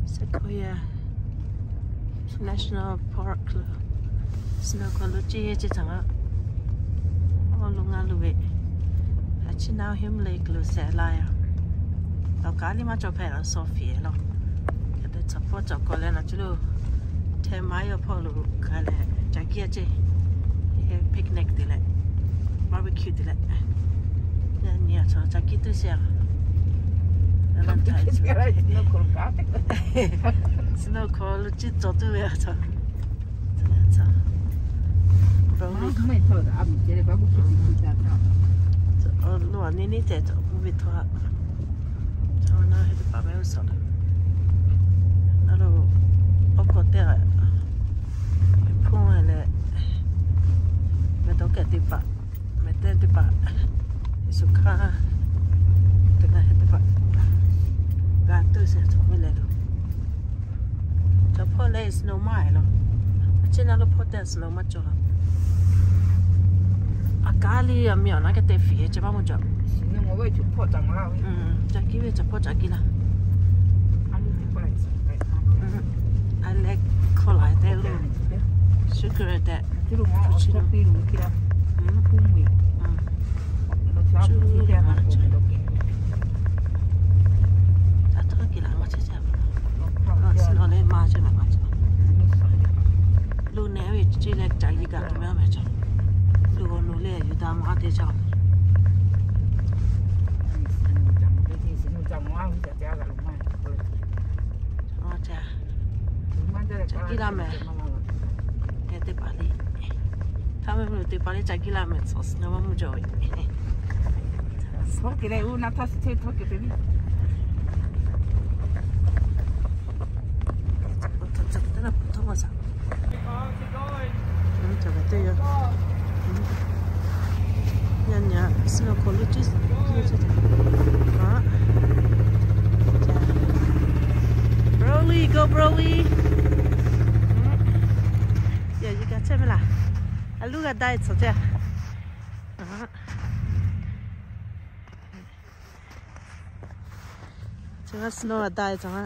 Sequoia National Park lo, snow hk'aw lo ceˇ ceˇ htaꞈ, awˬ lo ngaˇ lo ve, a chi naˇ Hume Lake lo shehˍ la yaˇ. Awˬ kaˉ liˇ maˇ cawˬ hpehꞈ la, sawˍ feˍ law. Hk'e te chaw hpawˇ cawˬ k'awꞈ leh naˬ chi lo, ten mile hpawˇ lo kaꞈ leh ca kiˇ a ceˇ. Picnic te leh, barbecue te leh, yaꞈ nyi a chaw ca kiˇ tuˬ sheˍ a. Snow hk'aw lo ciˇ cawˬ tuˬ ve a chaw. Lo a neˇ neˇ ceh cawˬ k'oˆ ve htawˇ, chaw naˇ heh teˇ hpaˍ meh uˉ suhˍ la. Naˬ lo, awˬ kawꞈ teˇ g'aˇ, hpuˇ leh, meh dawˇ kehˬ teˇ hpaˍ, meh teˇ teˇ hpaˍ, Yeˍsuˆ hkanˇ teˇ g'aˇ heh teˇ hpaˍ, g'a tuˬ sheˍ chaw ve leh lo. Chaw hpawˇ leh snow maˇ heˆ law. A ciˉ naˇ lo hpawˇ teˇ snow maˇ cawˬ. A kaˉ liˇ a miˬ awˬ naˉ kehˉ te fiˍ e ce maˇ mvuh cawˬ. Ca kiˇ ve chaw hpawˇ ca kiˇ laˇ. A leh hkawˇ la te lo, sugar tehꞈ, a htaˇ kiˇ laˇ maˇ chehˇ chehˇ. Lo nehˬ ve ce leh ca yiˇ kaꞈ tuˬ meh meh ca. Lo g'aw lo leh yuˬ taˍ maˇ te ca. Ca kiˇ laˇ meh. Heh teˇ hpaˍ le. Htaˇ meh mvuhˇ teˇ hpaˍ le ca kiˇ laˇ meh, tcuhˉ snow maˇ mvuh cawˬ ve. Hk'e leh uˉ naˆ htaˇ suh hteˇ htawˇ kehˬ te le. Yaꞈ nyi snow hk'aw lo ciˇ, ciˇ, ciˇ. Broly, go Broly. Yaꞈ nyi kaꞈ chehˇ ve laˬ. A loˉ g'a daiˇ tcuhˉ ceˇ. Chi g'a snow a daiˇ tcuhˉ.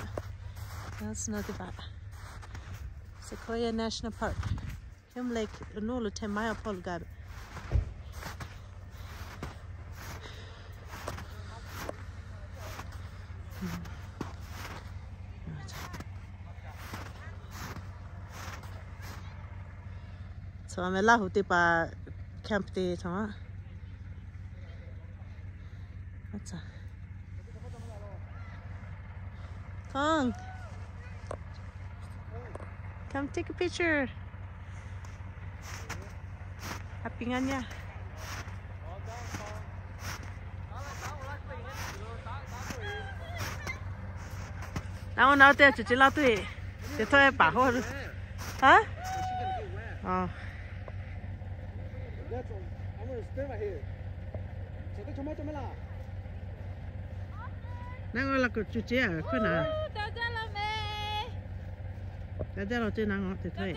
Snow teˇ hpaˍ. Sequoia National Park. Hume Lake, a nuˇ lo ten mile hpawˇ lo gaˬ ve. Chaw meh Laˇ huˍ teˇ hpaˍ camp te chaw a. Tong, come take a picture. Happy nga nya. Naˉ oˇ naˉ oˇ teˇ g'aˇ cuˬ ce laˇ tuˬ e. Teˇ htawˇ e paˍ hawˇ. Ha? Naˉ oˇ la kuˬ cuˬ ce a hkawˇ naˍ. Daꞈ jaˇ law ce naˉ oˇ teˇ htawˇ e.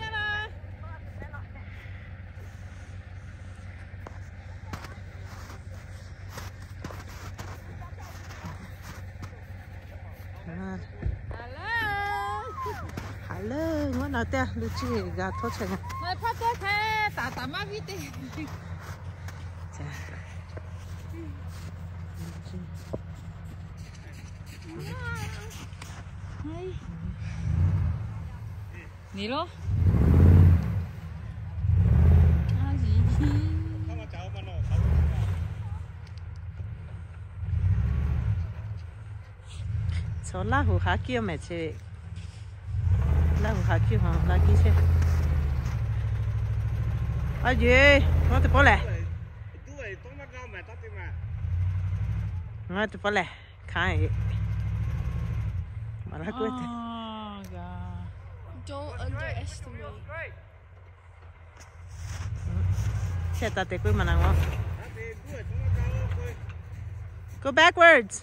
Haˍ leuˉ, ngaˬ naˬ teˇ g'aˇ lo ciˇ g'a htawˇ chehˇ ngaˬ. Ngaˬ hpaˇ teˇ hk'e taˍ taˍ maˇ viˉ te. Ni lo. Chaw Laˇ huˍ haˉ kiˇ oˇ mehˍ che. Laˇ huˍ haˉ kiˇ hawˬ g'a kiˇ chehˇ. A yeˬ, ngaˬ teˇ pawˆ lehˬ. Ngaˬ teˇ pawˆ lehˬ. Hkanˇ e. Maˍ laˇ k'oˆ te. Don't underestimate. Chehˇ taˍ te k'oˆ maˍ naˍ ngaw. Go backwards.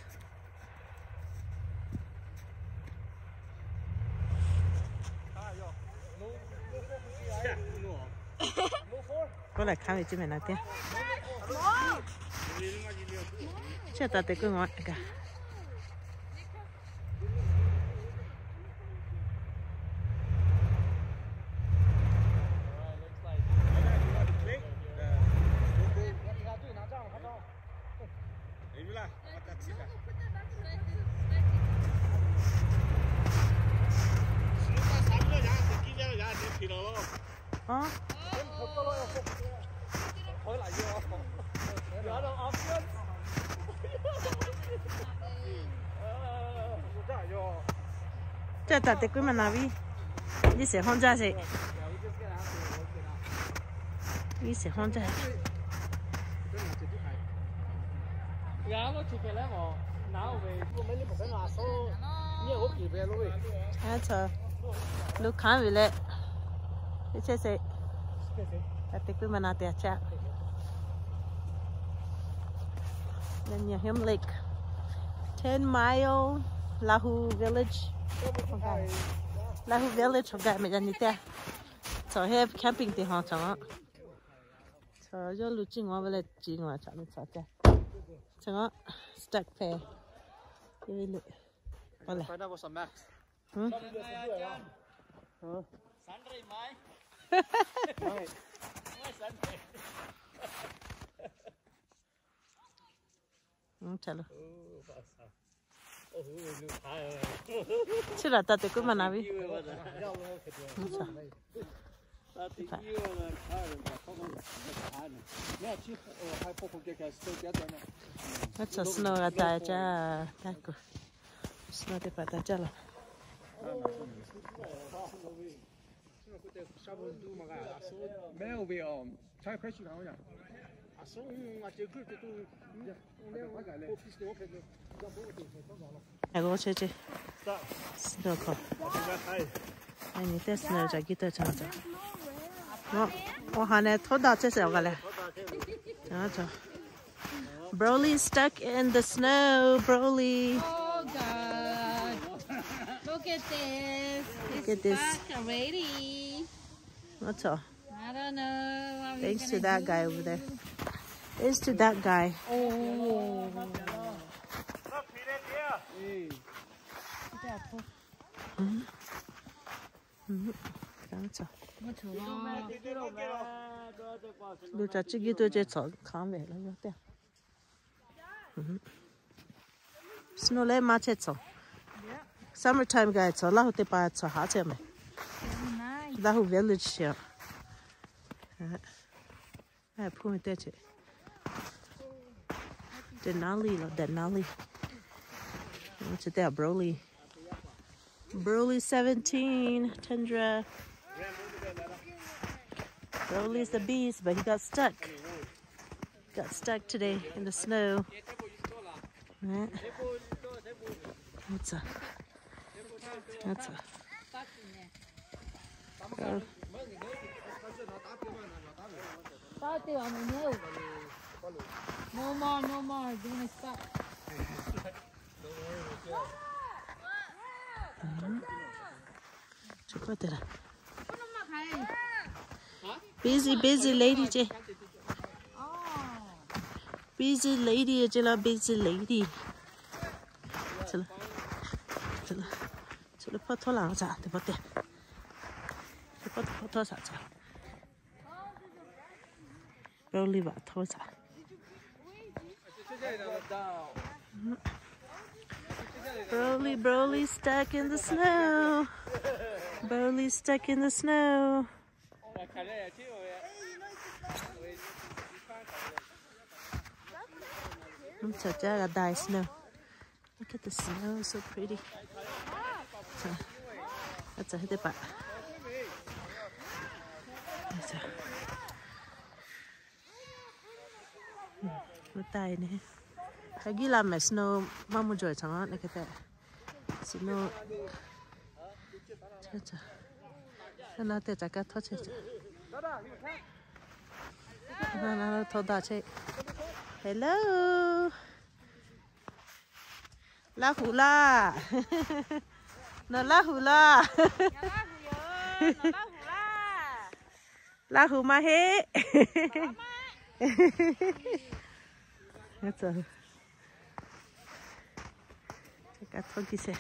K'oˆ leh hkanˇ ve ceˇ mehˍ na teˇ. Chehˇ taˍ te k'oˆ ngaw kaꞈ. Ca taꞈ te kuiˉ maˇ na viˉ. Iˉ sheˍ hawˇ jaˇ sheˍ. Iˉ sheˍ hawˇ jaˇ. Aˉ, lu hkanˉ ve leh, iˉ chehˇ sheˍ. Taꞈ te kuiˉ maˇ na te a caˆ. Nanyahim Lake, ten mile, Lahu Village. Lahu Village awˬ gaˬ meh yaꞈ nyi teˇ. Chaw heh camping te haw chaw. Chaw yawˇ lu ciˇ ngaw ve leh ciˇ ngaw chaꞈ nyi chaw te. Chaw ngaˬ stack peh. Te ve le. Awˬ leh. Chaꞈ lo. Chi laˬ taˍ teꞈ kuiˉ maˇ na ve. Aˉ, chaw snow g'a taˍ caˇ taˇ kuˬ. Snow teˇ hpaˍ taˍ caˇ laˬ. Aˬ g'awˇ chehˇ chehˇ. Snow hk'aw. Aˬ nyi teˇ snow caˬ giˇ tawˇ caˇ. Awˬ ha neh htawˇ daꞈ chehˇ sheˍ awˬ g'a leh. Broly stuck in the snow, Broly. Oh God. Look at this. Look at this. It's stuck already. What's up? I don't know. Thanks to that guy over there. Thanks to that guy. Oh. Lu caˬ chi giˇ tuˬ ce cawˬ hkanˉ ve la yaˇ teˇ. Snow leh maˇ chehˇ cawˬ. Summer time g'a cawˬ, Laˇ huˍ teˇ hpaˍ cawˬ haꞈ chehˇ meh. Laˇ huˍ village chi. Hpu mi teˇ ce. Denali law, Denali. Chi teˇ a Broly. Broly seventeen, Tundra. Broly's the beast, but he got stuck. Got stuck today in the snow. Right. That's a, that's a. No more, no more. You're gonna stop. Busy, busy lady ce. Busy lady ce la, busy lady. Chi lo hpawˇ htawˇ laˬ caꞈ teˇ hpawˇ te. Chi hpawˇ htawˇ caꞈ caꞈ. Broly vaꞈ htawˇ caꞈ. Broly, Broly stuck in the snow. Broly stuck in the snow. Look at the snow, so pretty. Aˬ, aˬ, heh teˇ hpaˍ. Aˬ, taˇ e ne. Hk'e giˇ la meh snow maˇ mvuh jawˬ e caꞈ ma ne hk'e te. Snow. Naˇ teˇ caꞈ kaˇ htawˇ chehˇ caꞈ. Naˇ htawˇ daꞈ chehˇ. Hello. Laˇ huˍ laˇ. Nawˬ Laˇ huˍ laˇ. Laˇ huˍ maˇ heˆ. Kaˇ htawˇ giˇ chehˇ.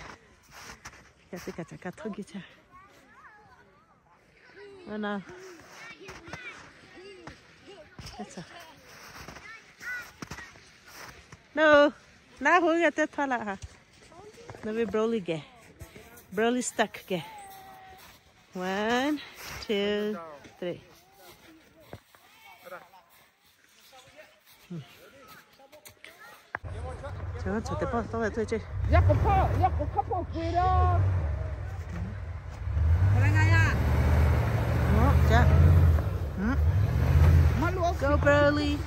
Kaˇ teˇ kaꞈ caꞈ kaˇ htawˇ giˇ chehˇ. No, Laˇ huˍ g'a teˇ htawˇ laˇ ha. Nawˬ ve Broly geh. Broly stuck geh. One, two, Chaw teˇ pawˆ tawˆ ve htoˇ ceˇ. Go, Burley.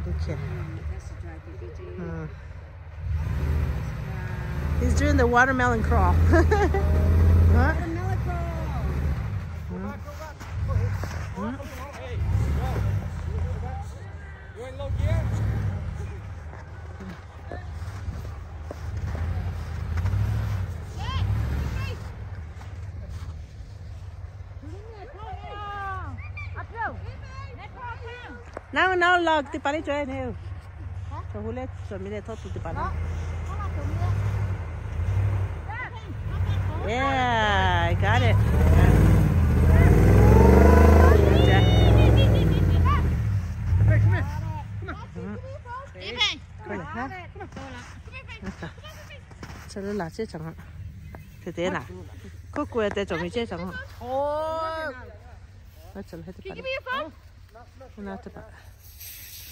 Okay. Hmm. He's doing the watermelon crawl. Huh? Watermelon crawl. Hmm. Hmm. Naˉ naˉ lawˬ teˇ hpaˍ leh cawˬ e ne. Cawˬ hu leh cawˬ mi leh htawˇ tuˬ teˇ hpaˍ naˉ. Yeah, I got it. Chaw leh laˬ chehˇ chaw ma. Hk'e te naˍ. Hk'oˆ k'oˆ e tehꞈ cawˬ mi chehˇ chaw ma. Aˉ, chaw leh teˇ hpaˍ. Naˉ teˇ hpaˍ.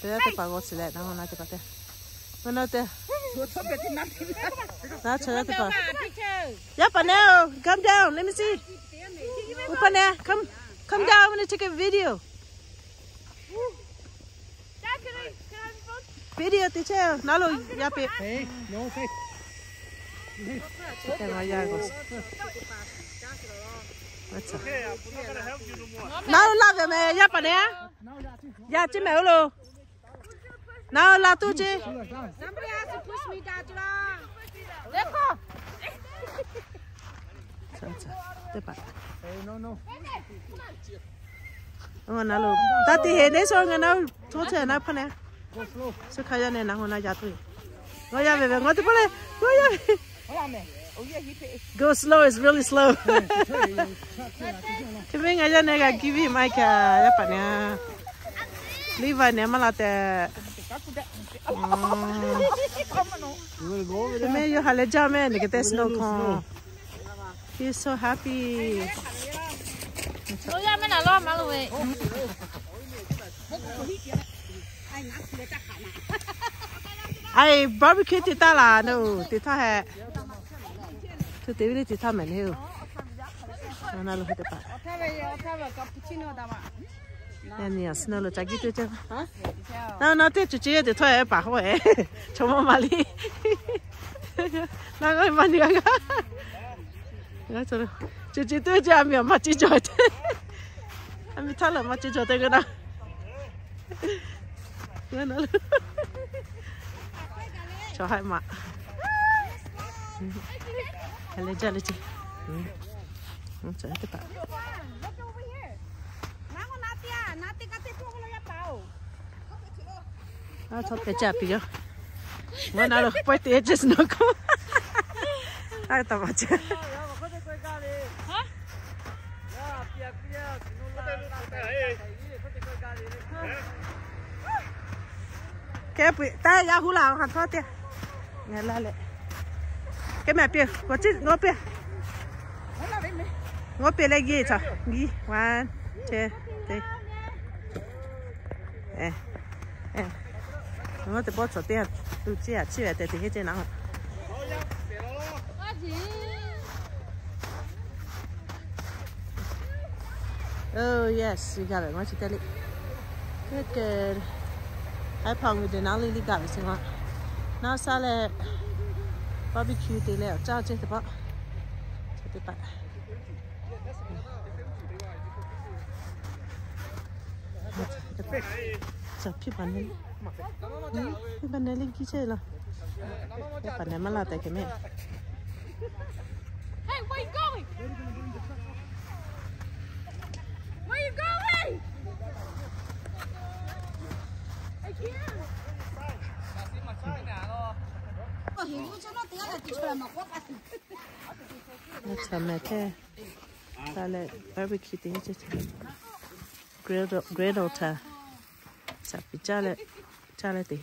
Teˇ g'aˇ teˇ hpaˍ g'aw shiˍ leh naˉ, naˉ teˇ hpaˍ te. Naˉ teˇ hpaˍ. Naˉ chaw yaˇ teˇ hpaˍ. Yaˇ paˍ neh-oˬ, come down, let me see. Uˉ paˍ neh, come, come down, I want to take a video. Video teˇ chehˇ naˉ lo yaˇ peꞈ. Naˉ lo laˇ ve meh yaˇ paˍ neh. Yaˇ ceˇ mehˍ oˬ lo. Naˉ lo laˇ tuˬ ceˇ. Teˇ hpaˍ. Naˉ lo taˇ te heˍ neˇ shaw ngaˬ naˉ htawˇ chehˇ naˉ hpaˇ neh. Suh hk'a yaˇ neh naˉ ho naˉ yaˇ tuˬ. Ngaˬ yaˇ ve ve ngaˬ teˇ hpaˍ leh ngaˬ yaˇ ve. Go slow, it's really slow. Hk'e ve ngaˬ yaˇ neh g'a give it maˇ heˆ kaꞈ yaˇ paˍ neh. Levi neh maˇ la tehꞈ. Hk'e ve yawˇ ha leh jaˇ meh, neh k'ai tehꞈ snow cone. He's so happy. Ai, barbecue te taˇ laˬ, no, te htaˇ heh. Htu te ve le te htaˇ mehˍ le oˬ. Naˉ lo heh teˇ hpaˍ. Yaˇ nyi a snow lo ca giˇ tuˬ ceˇ. Naˉ naˉ teˇ cuˬ ceˇ te htawˇ e paˍ hawˉ e. Chaw mawˇ ma le. Naˉ g'aˇ maˇ nyi g'a g'a. Cuˬ ceˇ tuˬ ceˇ a miˬ a maˇ ciˇ cawˬ te. A miˬ htaˇ leh maˇ ciˇ cawˬ te g'a naˉ. Chaw haiˬ maꞈ. Leh jaˇ leh ceˇ. Teˇ hpaˍ. Aˉ, chaw hpehꞈ caˇ piˇ yoˬ. Ngaˬ naˉ lo pawehˇ te ceˇ snow cone. Aˉ, taˇ maˇ ceˇ. Hk'e pui taˇ yaˇ hu laˬ, ha htawˇ te. Ngaˬ la leh. Hk'e mehˍ piˇ, g'awˇ piˇ. G'awˇ piˇ leh geh chaw geh, one, two, three. Ngaˬ teˇ pawˆ chaw teˇ tuˬ ciˇ a ciˇ ve tehꞈ te heˆ ceˇ naˉ. Oh yes, you got it. Ngaˬ chi teˇ le. Good, good. Haiˉ hpaˇ ve de naˉ le le gaˬ ve chi ma. Naˉ saˉ leh barbecue te leh awˬ caˇ ceˇ teˇ pawˆ. Chaw teˇ hpaˍ. Ca hpiˇ paˍ neh, hpiˇ paˍ neh le giˇ chehˇ laˇ. Hpiˇ paˍ neh maˇ laˇ tehꞈ hk'e mehˍ. Hey, where you going? Where you going? I can't. Chaw mehˍ hk'e, ca leh barbecue te ceˇ. Griddle, griddle htaꞈ caˍ piˍ caˇ leh, caˇ leh te.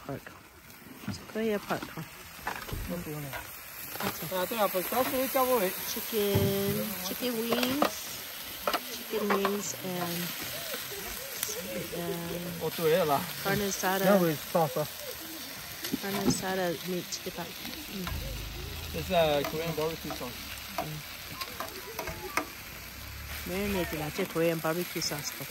Park. Sequoia Park hk'aw. Chicken, chicken wings, chicken wings and, and carne asada. Carne asada meat teˇ hpaˍ. It's a Korean barbecue sauce. Marinade la ceh Korean barbecue sauce k'o.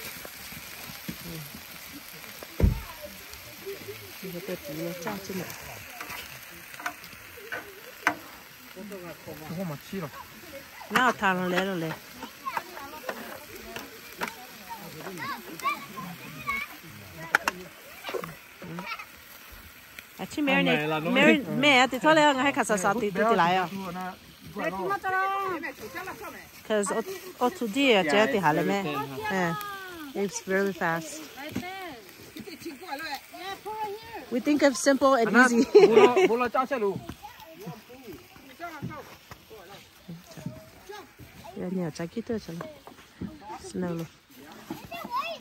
Ngaˬ htaꞈ lo leh lo leh. A chi marinade, marinade meh a teꞈ htawˇ leh ngaˬ hui hk'aˬ saˍ saˍ teꞈ tu te la yoˬ. Cause auto deh a ceh teˇ haˍ leh meh. It's really fast. We think of simple and easy. Yaꞈ nyi awˬ ca kiˇ tuˬ a ca lo. Snow lo.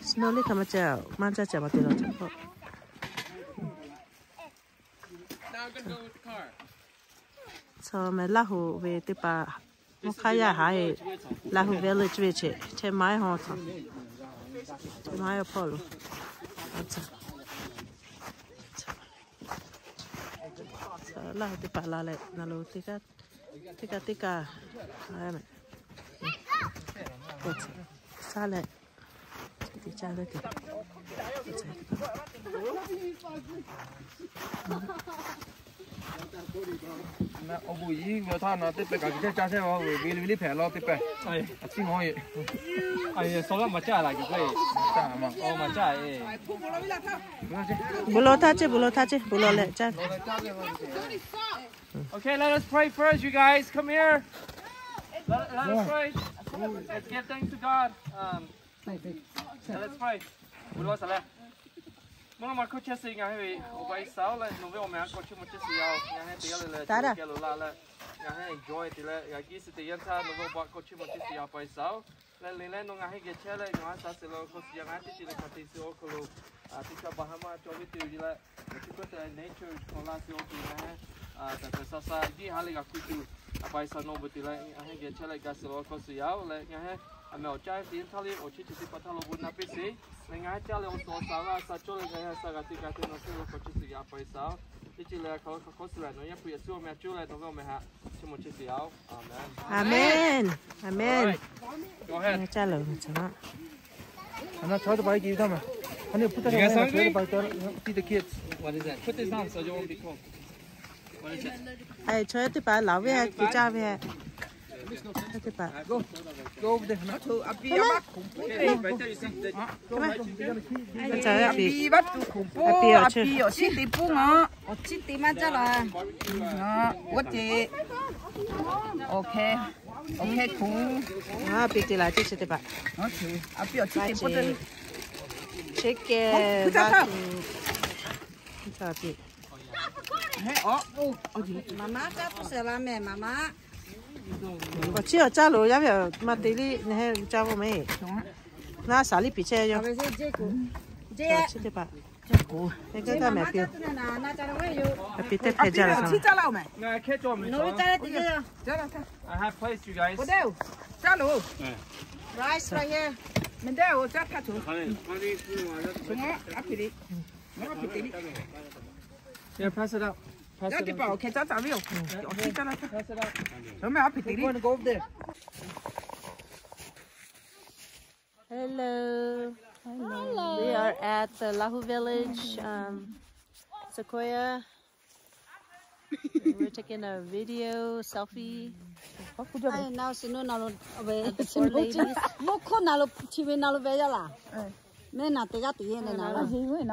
Snow liˇ hk'aˬ ma ca, maˇ caˇ ca ma te la ca k'o. Chaw meh Laˇ huˍ ve teˇ hpaˍ, mvuhˇ hk'aˇ yaˇ haˍ e, Laˇ huˍ village ve che, ten mile hawˇ htaꞈ, ten mile hpawˇ lo. Laˇ huˍ teˇ hpaˍ la leh na lo teˇ g'aˇ, teˇ g'aˇ teˇ kaˇ, saˉ leh, teˇ caˇ leh te. Awˬ bon yiˉ ve htaˇ na teˇ pehˍ kaꞈ kuˬ caˇ caˇ chehˇ ve ve liˇ hpehꞈ law teˇ pehˍ. A ciˉ ngawˬ e. Awˬ maˍ caˇ la kuˬ k'o e. Maˍ caˇ e. Bon lawˬ htaˇ ceˇ, bon lawˬ htaˇ ceˇ, bon lawˬ leh caˇ. Okay, let us pray first, you guys. Come here. Let, let us pray. Let's give thanks to God. Um, yeah, let's pray. Bon lawˬ saˍ leh. Mvuhˇ naw ma hkawˇ chehˇ suh ngaˬ hui ve awˬ pa G'uiˬsha-oˬ leh nawˬ ve awˬ meh a k'awꞈ chiˇ mvuh chehˇ suh yaˇ-oˬ. Ngaˬ hui teˇ g'aˇ le le geh lo la leh, ngaˬ hui enjoy te leh g'a giˇ suh te yanˇ htaˇ nawˬ ve awˬ pa k'awꞈ chiˇ mvuh chehˇ suh yaˇ, awˬ pa G'uiˬsha-oˬ. Leh liꞈ leh nawˬ ngaˬ hui geh chehˇ leh ngaˬ hui sha suhˍ lo awˬ hk'aw suh yaˇ ngaˬ hui teˇ ceuˬ le hk'aˬ te suh awˬ hk'aw lo, teˇ caˇ baˬ ha maˇ cawˬ ve te yoˬ leh, chi hk'oˆ te nature hk'aw la suh awˬ hk'aw lo ngaˬ hui, taꞈ taꞈ sha sha giˇ ha leh g'a hkuˇ tuˬ, awˬ pa G'uiˬsha nawˬ ve te leh ngaˬ hui geh chehˇ leh ga suhˍ lo awˬ hk'aw suh yaˇ-oˬ leh ngaˬ hui a meh awˬ caˇ te yanˇ htaˇ le awˬ chi chi teˇ hpaˍ htaˇ lo bon na piˇ sheˍ. Leh ngaˬ hui caˇ leh awˬ suhˍ awˬ shaˍ g'a sha cawˇ leh ngaˬ hui a sha g'a te g'a te nawˬ suh lo awˬ hk'aw chi suh yaˇ, awˬ pa G'uiˬsha-oˬ. Teˇ ceuˬ le hk'aˬ lo hk'aˬ hk'aw suh leh nawˬ Yaˇ hpu Yeˍsuˆ awˬ meh a cuˇ leh nawˬ ve awˬ meh htaꞈ chiˇ mvuh chehˇ suh yaˇ-oˬ. Amen. Amen. Amen. Go ahead. Chaw teˇ hpaˍ, teach the kids. What is it? Put this on so you won't be cold. What is it? Chaw teˇ hpaˍ laˬ ve hk'e caˇ ve. Teˇ hpaˍ. Go. Go over there. A pi a ma hk'oˆ po te. A pi a pi, a pi awˬ chi te puˇ ngaˬ. Awˬ chi te maˇ caˇ la. Oˇ te. Okay. Okay, cool. A pi te la chi chi teˇ hpaˍ. A pi awˬ chi te puˇ te. Chicken. Mama caˇ tuˬ sheˍ la meh, mama. Awˬ chi awˬ caˇ lo yaˇ ve maˇ te liˇ, neˇ heh caˇ ve meh. Naˇ shaˍ liˇ piˍ chehˇ yoˬ. Chi teˇ hpaˍ. Teˇ g'aˇ g'aˇ meh a pi. A pi teˇ hpehꞈ jaˇ la. I have place, you guys. Rice right here. Yeah, pass it up. Pass it up. Pass it up. We're gonna go over there. Hello. Hello. We are at the Lahu Village, um, Sequoia. We're taking a video, selfie. Ai, now sino na lo, of the four ladies. Mvuhˇ hkawˇ na lo, chi ve na lo ve yaˇ laˬ. Meh naˬ teˇ g'aˇ teˇ yehˬ na lo. Mvuhˇ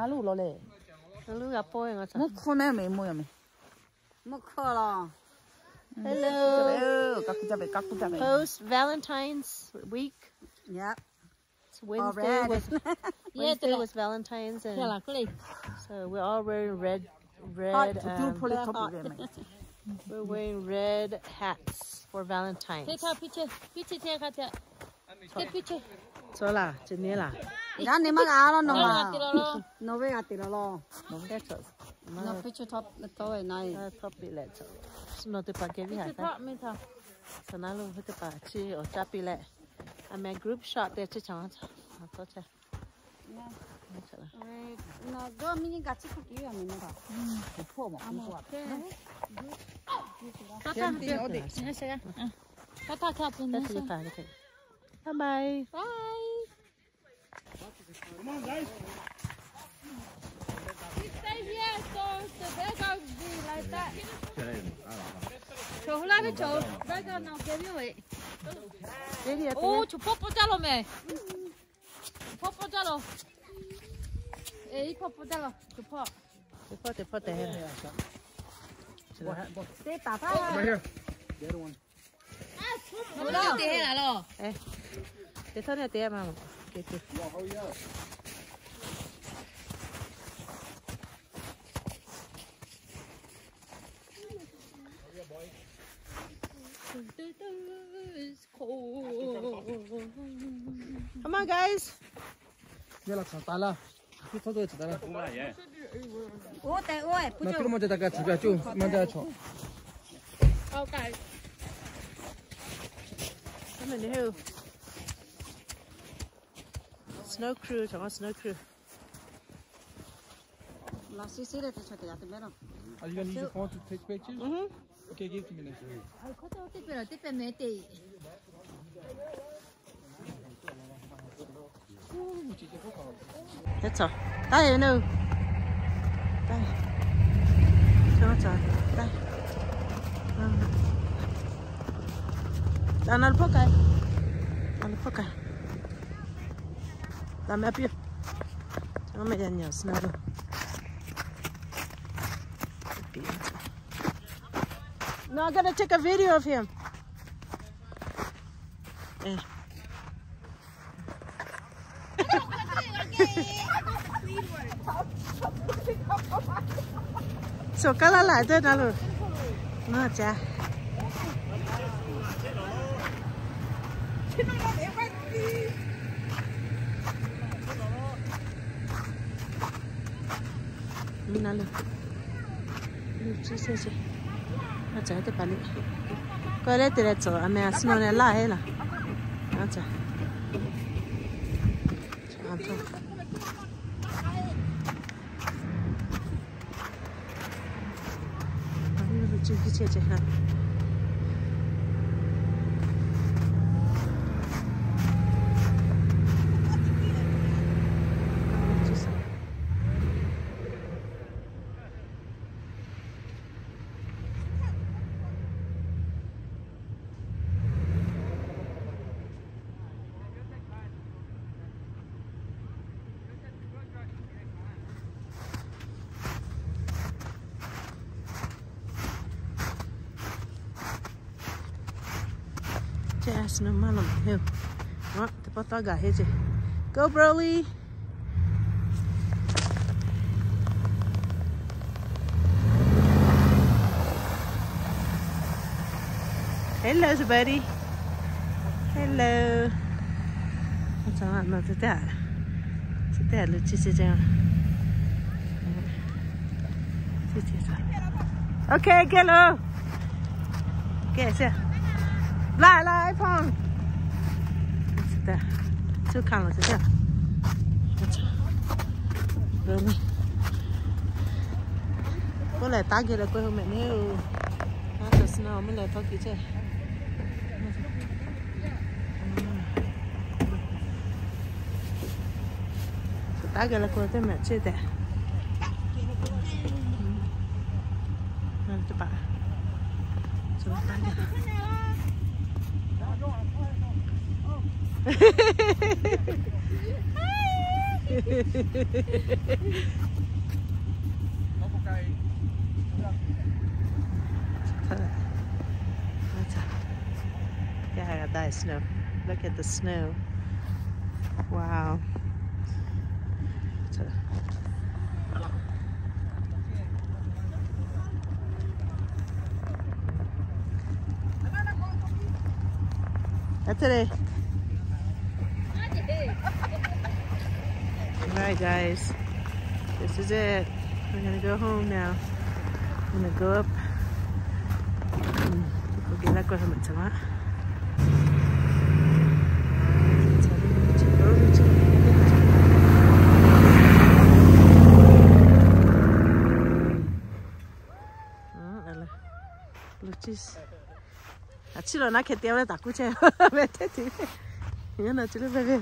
hkawˇ na meh mo ya meh. Mvuhˇ hkawˇ laˬ. Hello. Post Valentine's week. Yep. It's Wednesday was, Wednesday was Valentine's, and so we're all wearing red, red, um, we're wearing red hats for Valentine's. Tcuh laˬ, ceh neˇ laˬ. Yaˇ neˇ maˇ g'a laˇ nawˬ ma. Nawˬ ve g'a te laˬ law. Htawˇ piˇ leh, suh naw teˇ hpaˍ geh viˉ haˍ htaˇ, suh naˉ lo hui teˇ hpaˍ chi awˬ caˇ piˇ leh, a meh group shot te chi chaw tawˇ chehˇ. Bye bye. Bye. Come on, guys. You stay here, so the beggar will be like that. So who love it, so beggar now, give you it. Oh, chu pawˆ pawˆ jaˇ law meh. Chu pawˆ pawˆ jaˇ law. Eh, iˉ pawˆ pawˆ jaˇ law. Chu pawˆ. Teˇ pawˆ teˇ pawˆ te. Teˇ taˍ hpaˇ. Right here. The other one. Te heh la lo. Te htawˇ ne te ma. Come on, guys. Snow crew, snow crew. Are you gonna use your phone to take pictures? Mm-hmm. Okay, give it to me then. That's all. Taˇ e nu. Taˇ e. Taˇ e. Taˇ na lo hpawˇ ka. Na lo hpawˇ ka. Taˇ meh a piˇ. Taˇ meh yaꞈ nyi snow lo. No, I'm gonna take a video of him. Eh. So ka la la de na lo. Na cha. Na lo. Lu chi se se. A cha teˇ hpaˍ le. Kawˇ leh te leh tcuh a meh a snow leh laˇ heˆ laˬ. A cha. Chehˇ snow maˇ law heˆ. Teˇ pawˆ taˇ gaˬ heˆ ce. Go, Broly. Hello, buddy. Hello. A cha na te te a. Te te a lo chi chi ce. Okay, geh lo. Geh se. Laˇ laˇ iˉ hpawˇ. Te te. Chu hkanˍ lo te te a. Lo meh. K'oˆ lehˬ, taˇ geh leh k'oˆ ve meh neˇ oˬ. Naˉ tawˬ snow meh leh tawˇ kiˬ chehˇ. Taˇ geh leh k'oˆ teˇ meh chehˇ tehꞈ. Teˇ hpaˍ. Yeah, I got that snow. Look at the snow. Wow. That's it. All right, guys. This is it. We're gonna go home now. I'm gonna go up. Mm, okay, that goes on the top. Aꞈ chiˉ lo naˉ hk'e te ve taˍ kuˉ chehˇ ve teˇ ti. Yaꞈ nyi chi lo ve ve.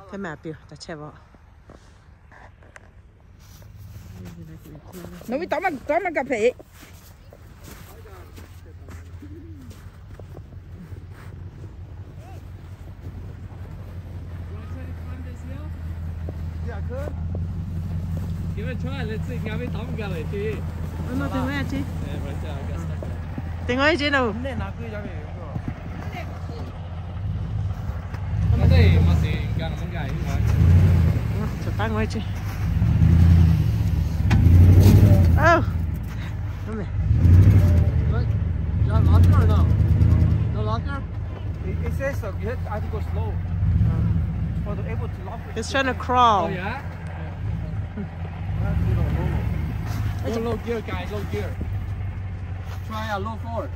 Hk'e meh aꞈ piˇ-oˬ, taꞈ chehˇ vaꞈ. Nawˬ ve taˍ maˇ, taˍ maˇ gaˬ hpehꞈ. It, it says so. You have to go slow. For the able to lock it. It's trying to crawl. Oh, yeah? Go low gear, guys, low gear. Try a low forward.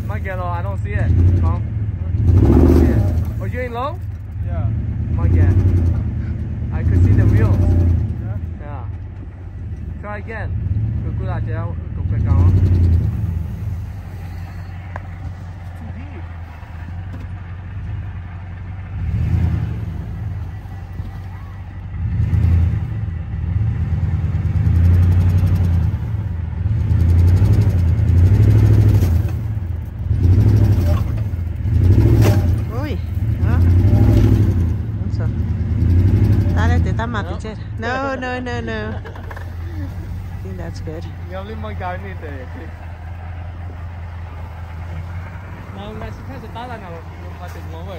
Maˇ geh lo, I don't see it. Hk'aˬ? I don't see it. Oh, you in low? Yeah. Maˇ geh. I could see the wheels. Yeah. Yeah. Try again. Kuˬ kuˬ la ce, kuˬ kuˬ kaꞈ. Too deep. Ui, hả? Không sao. Ta đây, để ta mặc cái chết. No, no, no, no. I think that's good. Ngam liˇ maˇ g'a ve neˇ tehꞈ. Ngaˬ hui ngaˬ chi htaˇ chi taˉ la ngaˬ hui ma teꞈ mawˬ ve.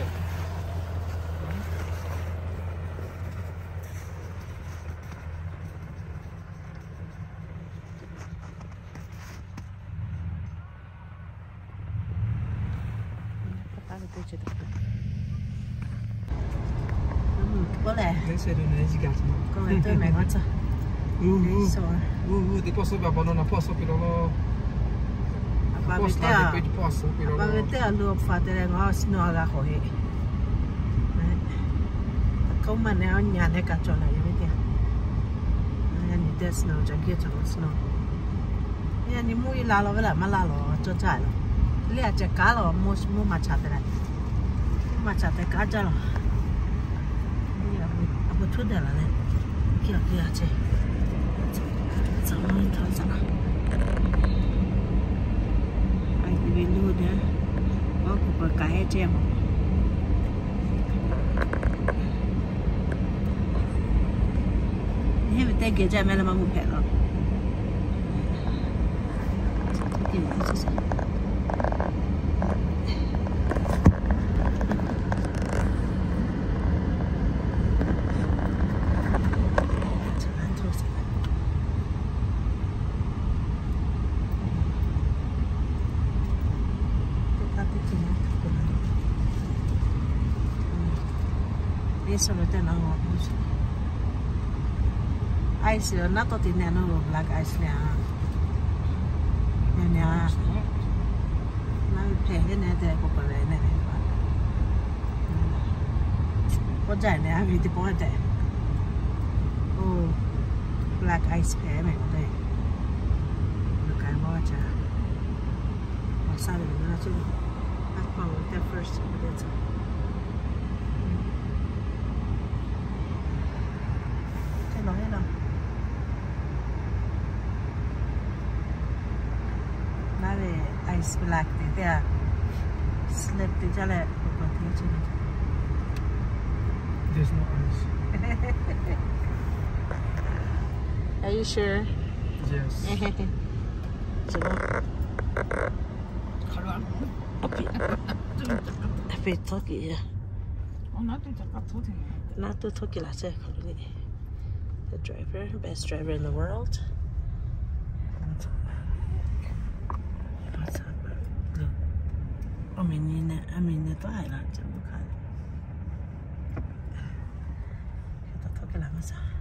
Yaꞈ nyi mvuhˇ yeˇ la law ve laˬ maˇ laˇ lawˬ, cawˇ caˇ lawˬ. Liˇ a ceh kaˉ lawˬ, mvuhˇ maˇ chaꞈ tehꞈ la, mvuhˇ maˇ chaꞈ tehꞈ kaˉ jaˇ lawˬ. A pu htuˉ daꞈ la leh, kiˇ a kiˇ a ceh, tcuh mvuhˇ htawˇ tcuh la. A pu ve luˇ deh, awˬ kuˬ peuˬ kaꞈ heˆ ceh mawˬ. Heˆ ve teˇ geh jaˇ meh leh maˇ mvuh hpehꞈ lawˬ. Ice lo naˉ tawˇ te neh nawˬ lo black ice neh a. Neh neh a. Naˉ ve hpehꞈ ve neh tehꞈ k'oˆ k'oˆ ve neh ve. K'oˆ jaˇ neh a ve teˇ pawˆ tehꞈ. O, black ice hpehꞈ meh k'oˆ te. Lo k'ai maˇ ca. Awˬ saˇ ve lo na cuˇ. Aˉ hk'aw lo te first lo te tcuh. Te lawˬ heˆ lawˬ. Naˉ ve ice black te teˇ a, slip te jaˇ leh, k'oˆ k'oˆ te ce. There's no ice. Are you sure? Yes. Hpehꞈ htawˇ kiꞈ yaˇ. Naˉ tuˬ htawˇ kiˇ laˬ chehˇ hk'aˬ le. The driver, best driver in the world. Awˬ meꞈ nyi neh, awˬ meꞈ nyi tawˆ haiˬ laˬ ce mvuhˇ hk'aˬ le. Htawˇ kiˇ laˬ maˇ shaˍ.